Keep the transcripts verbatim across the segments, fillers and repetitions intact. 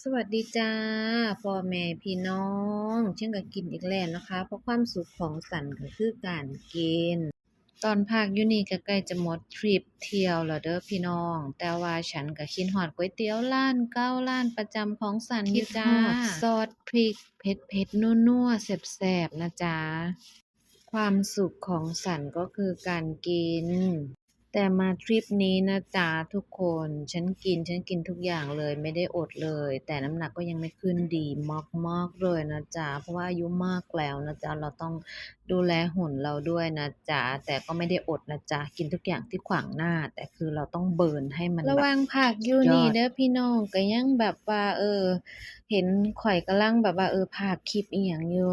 สวัสดีจ้า พ่อแม่พี่น้อง ฉันก็กินอีกแล้วนะคะ เพราะความสุขของฉันก็คือการกิน ตอนพักอยู่นี่ก็ใกล้จะหมดทริปเที่ยวแล้วเด้อพี่น้อง แต่ว่าฉันก็คิดฮอดก๋วยเตี๋ยวร้านเก่าร้านประจำของฉันอยู่จ้า คิดฮอดซอสพริกเผ็ดๆ นัวๆ แซ่บๆ นะจ๊ะ ความสุขของฉันก็คือการกิน แต่มาทริปนี้นะจ๊ะทุกคน ฉันกิน ฉันกินทุกอย่างเลย ไม่ได้อดเลย แต่น้ำหนักก็ยังไม่ขึ้น ดีมากๆ เลยนะจ๊ะ เพราะว่าอายุมากแล้วนะจ๊ะ เราต้องดูแลหุ่นเราด้วยนะจ๊ะ แต่ก็ไม่ได้อดนะจ๊ะ กินทุกอย่างที่ขวางหน้า แต่คือเราต้องเบิร์นให้มันแบบ ระหว่างพักอยู่นี่เด้อพี่น้อง ก็ยังแบบว่า เออ เห็นข้อยกำลังแบบว่า เออ พากคลิปอิหยังอยู่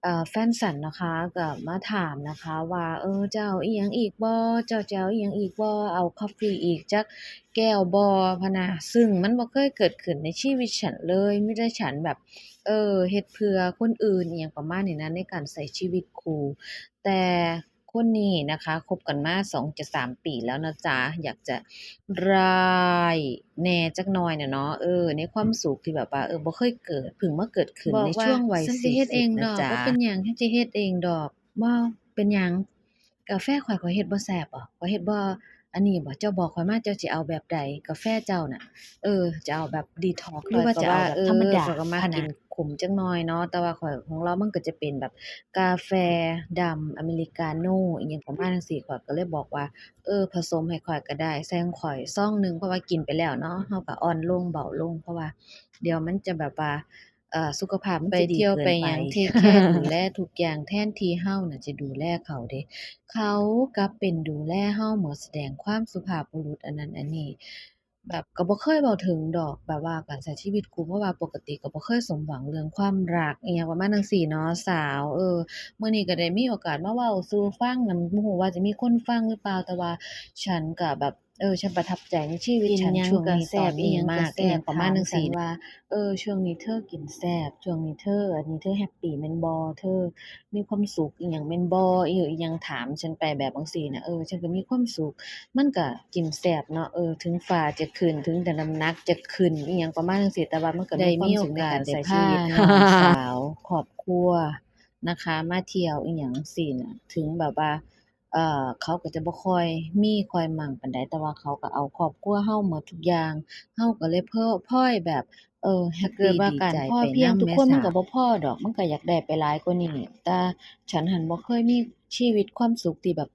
เอ่อ แฟนฉันนะคะ ก็มาถามนะคะว่า เออ เจ้าเอาอิหยังอีกบ่ เจ้าจะเอาอิหยังอีกบ่ เอาคอฟฟีอีกจักแก้วบ่ พะนะ ซึ่งมันบ่เคยเกิดขึ้นในชีวิตฉันเลย มีแต่ฉันแบบ เออ เฮ็ดเพื่อคนอื่นอิหยังประมาณนี้นะ ในการใช้ชีวิตคู่ แต่คนนี้นะคะ คบกันมาสองจะสามปีแล้วนะจ๊ะ อยากจะร่ายแหน่จักหน่อยน่ะเนาะ เออ ในความสุขที่แบบว่า เออ บ่เคยเกิด เพิ่งมาเกิดขึ้นในช่วงวัยสี่สิบนะจ๊ะ บอกว่า ฉันสิเฮ็ดเองดอก บ่เป็นหยัง ฉันสิเฮ็ดเองดอก บ่เป็นหยัง กาแฟข้อย ข้อยเฮ็ดบ่แซ่บบ่ ข้อยเฮ็ดบ่อันนี้บ่ เจ้าบอกข้อยมา เจ้าสิเอาแบบใด กาแฟเจ้าน่ะ เออ จะเอาแบบดีท็อกซ์ หรือว่าจะเอาแบบธรรมดา ข้อยก็ว่า เออ ข้อยก็มักกินขมจักหน่อยเนาะ แต่ว่าข้อย ของเรามันก็จะเป็นแบบกาแฟดำอเมริกาโน่ อิหยังประมาณจั่งซี้ ข้อยก็เลยบอกว่า เออ ผสมให้ข้อยก็ได้ ใส่ของข้อยซองหนึ่ง เพราะว่ากินไปแล้วเนาะ เราก็อ่อนลงเบาลง เพราะว่าเดี๋ยวมันจะแบบว่า เอ่อ สุขภาพมันจะดีเกินไป ไปเที่ยวไปหยัง เทคแคร์ ดูแลทุกอย่าง แทนที่เราน่ะจะดูแลเขาเด้ เขากลับเป็นดูแลเราหมด แสดงความสุภาพบุรุษอันนั้นอันนี้ แบบก็บ่เคยเว้าถึงดอก แบบว่าการใช้ชีวิตคู่ เพราะว่าปกติก็บ่เคยสมหวังเรื่องความรักอิหยังประมาณจั่งซี้เนาะ สาว เออ มื้อนี้ก็ได้มีโอกาสมาเว้าสู่ฟัง บ่ฮู้ว่าจะมีคนฟังหรือเปล่า แต่ว่าฉันก็แบบ เออ ฉันประทับใจในชีวิตฉัน กินหยัง ช่วงนี้ ก็แซ่บ ตอนนี้ อิหยังก็ มาก แซ่บ อิหยังประมาณจั่งซี้ ถามฉันว่า เออ ช่วงนี้เธอกินแซ่บ ช่วงนี้เธอ อันนี้เธอแฮปปี้แม่นบ่ เธอมีความสุขอิหยังแม่นบ่ อิหยัง อิหยังถามฉันไปแบบจั่งซี้น่ะ เออ ฉันก็มีความสุข มันก็กินแซ่บเนาะ เออ ถึงฟ้าจะขึ้น ถึงแต่น้ำหนักจะขึ้นอิหยังประมาณจั่งซี้ แต่ว่ามันก็มีความสุขในการใช้ชีวิต ได้มีโอกาสได้พาน้องสาว ครอบครัวนะคะ มาเที่ยวอิหยังจั่งซี้น่ะ ถึงแบบว่า เอ่อ เขาก็จะบ่ค่อยมีค่อยมั่งปานใด แต่ว่าเขาก็เอาครอบครัวเราหมดทุกอย่าง เราก็เลยพอ พลอยแบบ เออ แฮปปี้ ถ้าเกิดว่าการพอเพียงทุกคนมันก็บ่พอดอก มันก็อยากได้ไปหลายกว่านี้ แต่ฉันหั้นบ่เคยมีชีวิตความสุขที่แบบ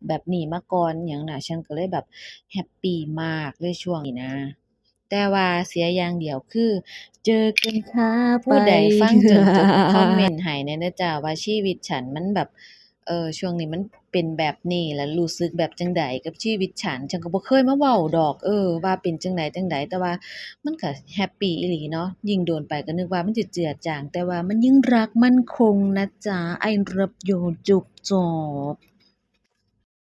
แบบนี้มาก่อนหยังน่ะ ฉันก็เลยแบบแฮปปี้มากเลยช่วงนี้นะ แต่ว่าเสียอย่างเดียวคือ เจอกันช้าไป ผู้ใดฟังจนจบ คอมเมนต์ให้แหน่เด้อจ้า ว่าชีวิตฉันมันแบบ เออ ช่วงนี้มันเป็นแบบนี้ แล้วรู้สึกแบบจั่งใดกับชีวิตฉัน ฉันก็บ่เคยมาเว้าดอก เออ ว่าเป็นจั่งใดจั่งใด แต่ว่ามันก็แฮปปี้อีหลีเนาะ ยิ่งโดนไปก็นึกว่ามันจะเจือจาง แต่ว่ามันยิ่งรักมั่นคงนะจ๊ะ I love you จุ๊บจ๊อบ